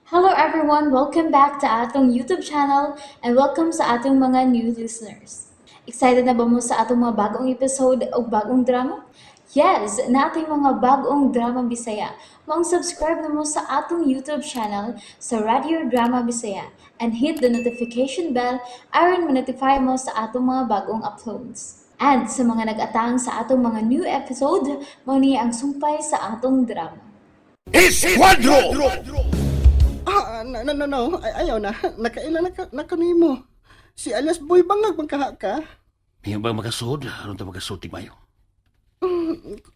Hello everyone! Welcome back to atong YouTube channel and welcome sa atong mga new listeners. Excited na ba mo sa atong mga bagong episode o bagong drama? Yes! Naa tay mga bagong drama Bisaya. Maong subscribe na mo sa atong YouTube channel sa Radio Drama Bisaya and hit the notification bell aron ma-notify mo sa atong mga bagong uploads. And sa mga nag-atang sa atong mga new episode, mao ni ang sumpay sa atong drama. Escuadro! Ah, no, no, no, no. Ay, ayaw na. Nakaila na, na kanimo. Si alias Boy Bangag magkaha ka. Ngayon ba makasuod? Aron ta makasuod mayo?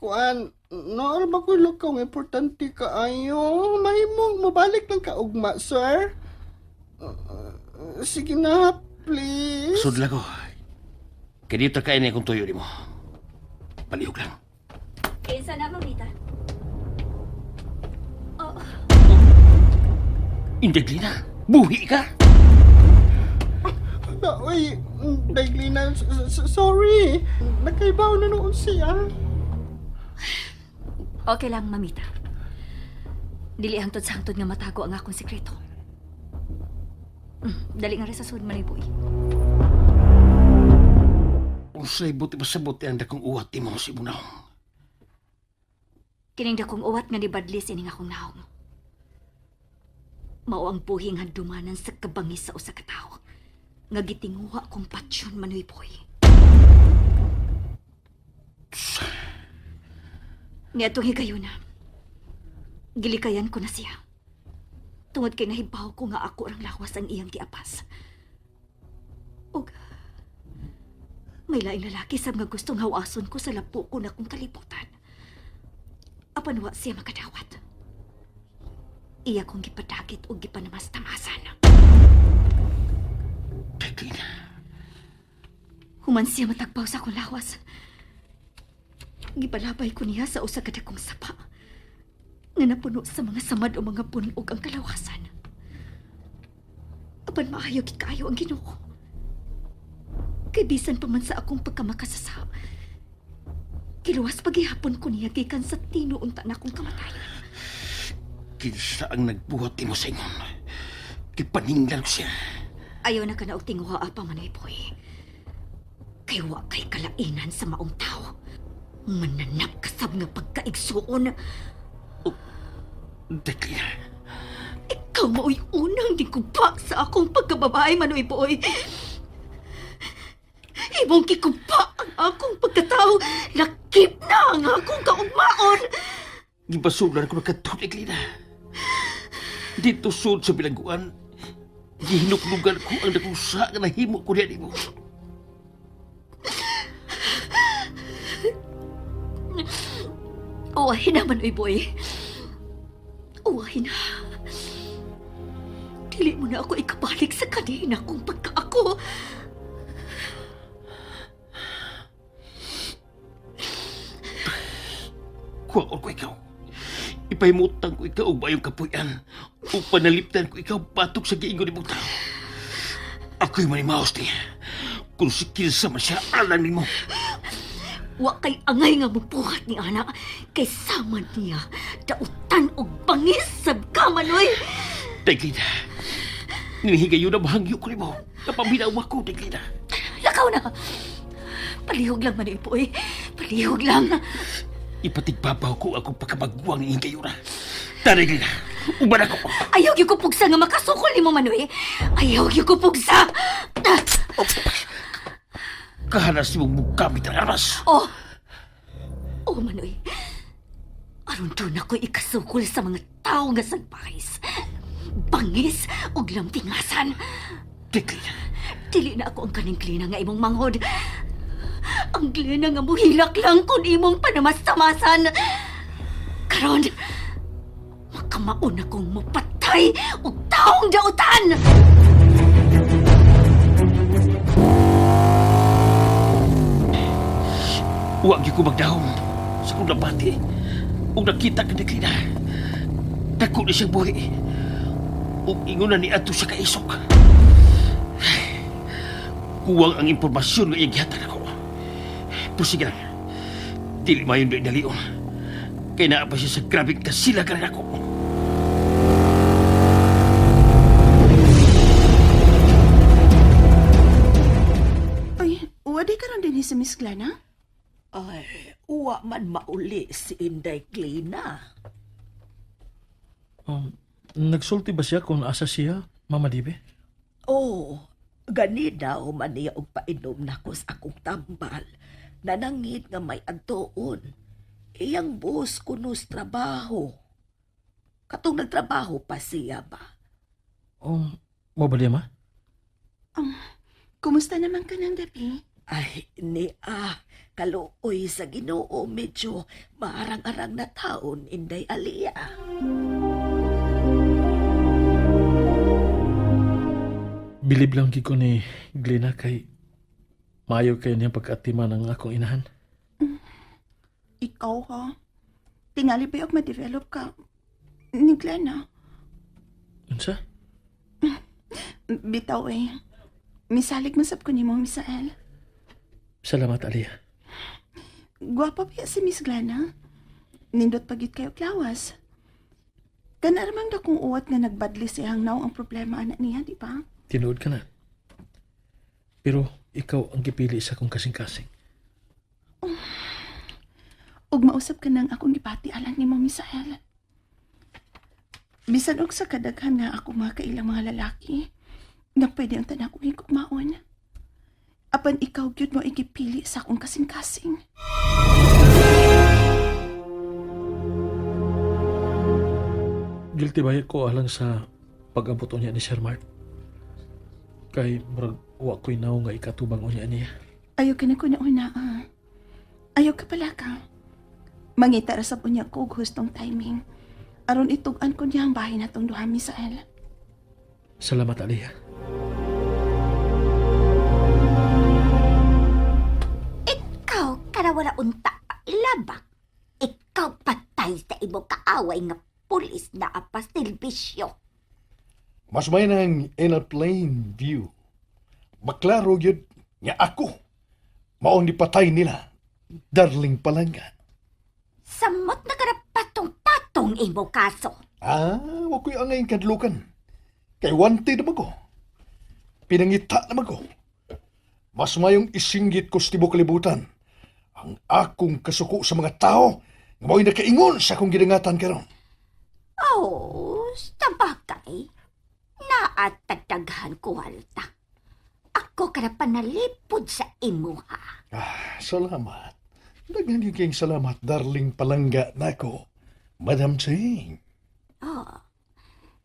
Kuan, noor ba ko lukaw nga importante ka ayo? Mahimong mabalik lang ka ugma, sir. Sige na, please. Sud lang ko. Kaya dito kain niya kung tuyo di mo. Palihog lang. Kinsa na, mamita? Oh, Inday Glina, buhi ka! Na, uy, Daglina, sorry. Nakaibaw na noon siya. Okay lang, mamita. Dili hangtod sa hangtod nga matago ang akong sekreto. Dali nga rin sa sud, Maniboy. Unsay buti pa sa buti ang dakong uwat ti mo si Bunawng. Kining dakong uwat nga nibadlis ining akong naong. Mao ang buhing handumanan sa kabangis sa usa ka tawo. Nga gitinguha kong patsyon, Manoy Boy. Niadtong higayuna, gilikayan ko na siya. Tungod kay nahibaw ko nga ako rang lawas ang iyang giapas. Ug may laing lalaki sab nga gustong hawason ko sa lapo ko na kong kalibutan. Apan wa siya makadawat. Iya kong gipadagit og gipanamastamasan. Daglina, Human siya matagpaw sa akong lawas. Gipalabay ko niya sa usa ka dakong sapa nga napuno sa mga samad o mga punog ang kalawasan. Apan maayo gid kaayo ang Ginoo. Kay bisan pa man sa akong pagkamakasasa, kiluwas paghihapon ko niya gikan sa tinuunta na akong kamatayon. Kinsa ang nagbuhat ti mo sa ingon? Gipaninglan ko siya. Ayaw na ka na og tinguha pa, Manoy Boy. Kay wa kay kalainan sa maong tao. Mananap kasab nga pagkaigsuon. Daglina, Ikaw mao'y unang gikupa sa akong pagkababae, Manoy Boy. Imong gikupa ang akong pagkatao. Lakip na ang akong kaugmaon. Gibasulan ko na kadto, Daglina. Dito sud sa bilangguan, gihinuklugan ko ang dakong sa nga nahimo ko niya nimo. Uwahin na, Manoy Boy. Uwahin na. Dili mo na ako ikabalik sa kanina kung pagkaako. Kuwaon ko ikaw. Ipahimutang ko ikaw og bayong kapuy-an o panaliptan ko ikaw batok sa giingon ni tao. Ako'y manimaos niya. Kung si kinsa man siya alang nimo. Wa kay angay nga mupuhat ni ana kay sama niya dautan og bangis sab ka, Manoy. Daglina, nihigayon na mahangyo ko nimo. Napaminawa ko, Daglina. Lakaw na. Palihog lang, Manoy Boy. Palihog lang. Ipatigbabaw ko akong pagkamagwang ni higayuna. Tara, Daglina, uban ako. Ayaw gyud ko pugsa nga makasukol nimo, Manoy. Ayaw gyud ko pugsa. Kahanas nimong mugamit ang armas. Oh. Oh, Manoy. Aron doon ako ikasukol sa mga tao nga salpahis. Bangis ug lampingasan. Daglina, Dili na ako ang kaning Glina nga imong manghod. Ang Glina nga muhilak lang kung imong panamastamasan. Karon, makamaon akong mupatay og taong dautan! Wa gyud ko magdahom sa kong nabati ug nakita ka Daglina. Dako ni siyang buhi. Ug ingon na ni adto siya kaisog. Kuwang ang impormasyon nga iyang gihatag ako. Pero sige lang. Dili mayon di dalion. Kay naa pa siya sa grabeng kasilagan ako. Wa man mauli si Inday Klina. Nagsulti ba siya kung asa siya, Mama Dibe? Oh, gani daw man niya og painom nako sa akong tambal. Nanangit nga may adtoon. Iyang boss kuno sa trabaho. Katong nagtrabaho pa siya ba? Mo ba ma? Kumusta naman ka ng gabi? Ay, ni ah, kaluoy sa Ginoo medyo maarang-arang na taon, Inday Alia. Bilib lang gid ko ni Glena kay maayo kayo niyang pagkatima ng akong inahan. Ikaw ha? Tingali ba yung ma-develop ka? Ni Glenna. Unsa? Bitaw eh. Misalig man sab ko nimo, Misael. Salamat, Alia. Gwapa pa si Miss Glenna. Nindot pagit kayo klawas. Kanaramang da kung uwat nga nagbadli siyang naw ang problema anak niya, di ba? Tinuod ka na. Pero ikaw ang gipili sa akong kasing-kasing. Ug mausap ka nang akong gipati alang nimo, Misael. Bisan og sa kadaghan nga ako mga kailang mga lalaki, nga pwede ang tanan kong higugmaon. Apan ikaw gyud mo igipili sa akong kasing-kasing. Guilty ba ko alang sa pag-abot unya ni Sir Mark? Kay murag wa ko'y naong nga ikatubang unya niya. Ayaw ka na ko na una, ah. Ayaw ka pala ka. Mangita ra sab unya ko og hustong timing. Aron itug-an ko niya ang bahay natong duha, Misael. Salamat, Alia. Ikaw karawala unta pa ilabak. Ikaw patay sa imong kaaway nga pulis na apas telebisyo. Mas may nang in a plain view. Maklaro yun nga ako. Maong nipatay nila. Darling palangga. Samot na ka na patong-patong imong kaso. Ah, wa ko'y angay kadlukan. Kay wanted naman ko. Pinangita naman ko. Mas mayong isinggit ko sa tibok kalibutan. Ang akong kasuko sa mga tao nga mao'y nakaingon sa akong gidangatan karon. Oh, sa bagay. Naatagdaghan ko halta. Ako ka na panalipod sa imuha. Ah, salamat. Daghan gyud kayong salamat, darling palangga nako. Madam Ching. Oh,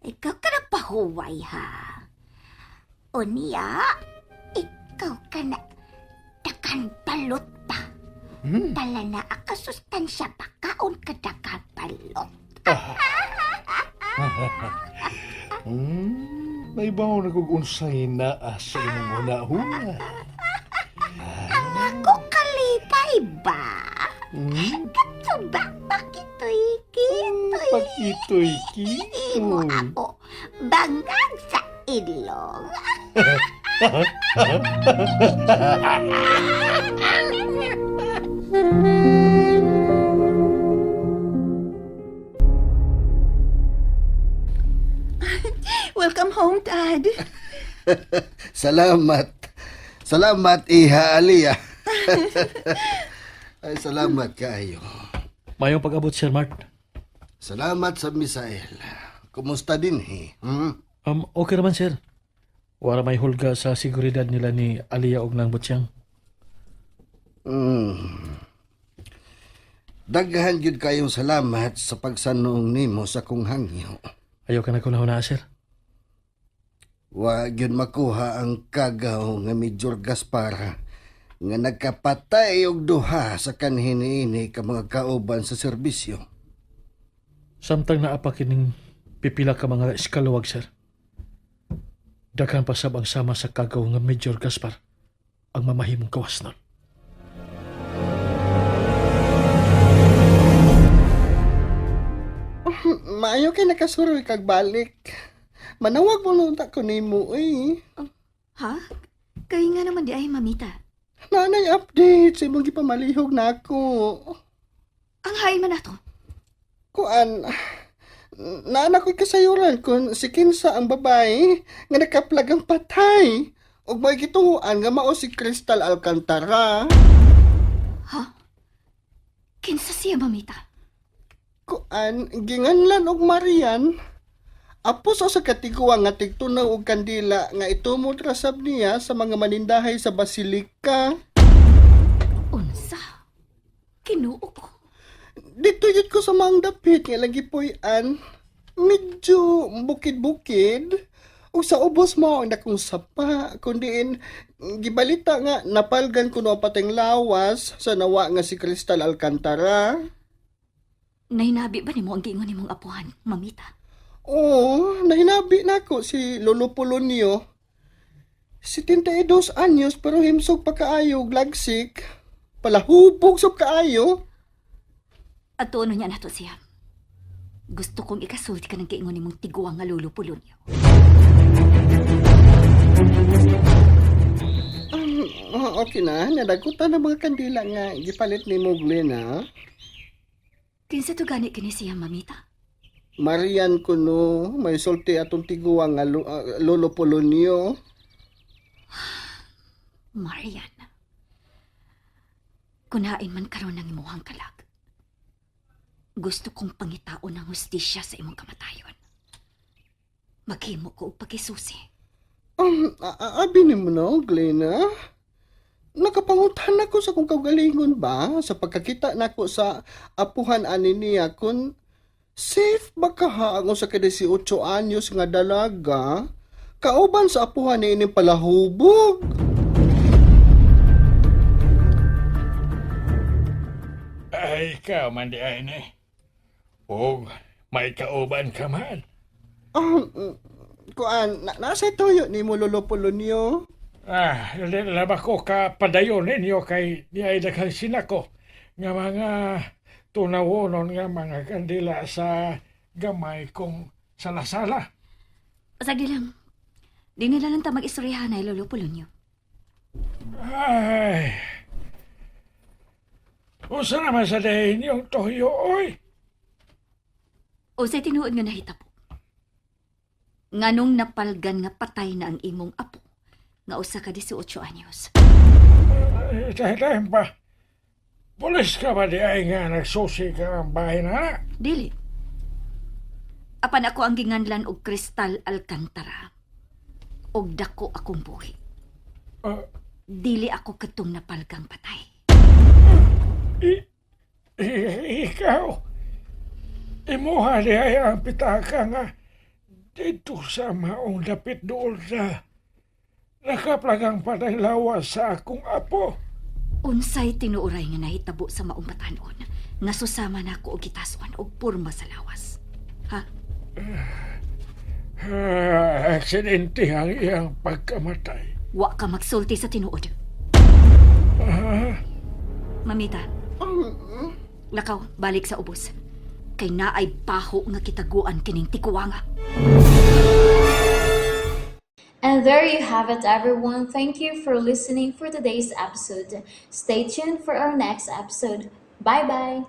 ikaw ka na pahuway ha. O niya, ikaw ka na dakan balot pa. Tala na akasustansya pa kaon ka dakan balot. Naibaw na kog unsay naa sa imong una-una. Ako kalipay ba? Katso ba? Pakitoy, kitoy. Pakitoy Imo kitoy. ako bangag sa ilong. Welcome home, Dad. Salamat. Salamat, Iha Aliyah. Ay, salamat kaayo. Mayong pag-abot, Sir Mark. Salamat sa Misael. Kumusta din, he? Hmm? Okay naman, sir. Wala may hulga sa seguridad nila ni Alia og nang Butsyang. Daghan gyud kayong salamat sa pagsanong nimo sa kong hangyo. Ayaw ka na ko na, sir. Wa gyud makuha ang kagaw nga Major Gaspar nga nagkapatay og duha sa kanhi niini ka mga kauban sa serbisyo. Samtang naapa kining pipila ka mga iskaluwag, sir. Daghan pa sab ang sama sa kagaw nga Major Gaspar ang mamahimong kawas nun. Maayo kay nakasuroy kag balik. Manawag mo nung ko nimo eh. Ha? Kay nga naman di ay mamita. Nanay update sa imong gipamalihog nako. Ang hain man ato. Kuan, naana ko'y kasayuran kung si kinsa ang babae nga nakaplag ang patay. Ug may gituhuan nga mao si Crystal Alcantara. Kinsa siya, mamita? Kuan, ginganlan og Marian. Apo sa usa ka tiguang nga tigtunaw og kandila nga itumod ra sab niya sa mga manindahay sa basilika. Unsa? Kinuo ko. Dito yun ko sa mga dapit nga lagi puy-an. Medyo bukid-bukid. O sa ubos mo ang dakong sapa, kundiin gibalita nga napalgan kuno ang pateng lawas sa nawa nga si Crystal Alcantara. Nahinabi ba nimo ang giingon nimong apuhan, mamita? Oo, nahinabi na ako si Lolo Polonio. 72 anyos pero himsog pa kaayo og lagsik. Palahubog sob kaayo. At tuono niya nato siya. Gusto kong ikasulti ka ng giingon nimong tiguang nga Lolo Polonio. Okay na, nadagutan ang mga kandila nga gipalit ni mo, Glenn, ha? Kinsa to gani kini siya, mamita? Marian kuno, may sulti atong tiguang nga Lolo Polonio. Marian. Kunain man karon ang imuhang kalag. Gusto kong pangitaon ang hustisya sa imong kamatayon. Maghimo ko og pagkisusi. Abi nimo no, Glenn, ha? Nakapangutan ako sa kong kaugalingon ba sa pagkakita nako sa apuhan ani niya kung safe ba ka ha ang usa ka 18 anyos nga dalaga kauban sa apuhan ni ining palahubog. Ay, ikaw man di ay ni. Og may kauban ka man. Kuan, nasa toyo ni mo Lolo Polonio. Ah, dili na ba ko ka padayon ninyo kay di ay daghang sinako nga mga tunawonon nga mga kandila sa gamay kong salasala. Sagdi lang. Di nila lang ta mag-istoryahan ay Lolo Polonio. Ay. Usa naman sa dahin yung toyo, oy. O sa tinuod nga nahitabo. Nganong napalgan nga patay na ang imong apo nga usa ka 18 anyos. Ay, tayo ba? Pulis ka ba di ay nga nagsusi ka ang bahay na? Dili. Apan ako ang ginganlan og Kristal Alcantara. Og dako akong buhi. Ah. Dili ako katong napalgang patay. Ikaw, imuha di ay ang pitaka nga dito sa maong dapit doon sa nakaplagang patay lawas sa akong apo. Unsay tinuoray nga nahitabo sa maong batanon nga susama nako og gitasuan og porma sa lawas. Ha? Ah, aksidente ang iyang pagkamatay. Wa ka magsulti sa tinuod. Mamita. Lakaw, balik sa ubos. Kay naay baho nga kitaguan kining tikuwanga. And there you have it, everyone. Thank you for listening for today's episode. Stay tuned for our next episode. Bye bye.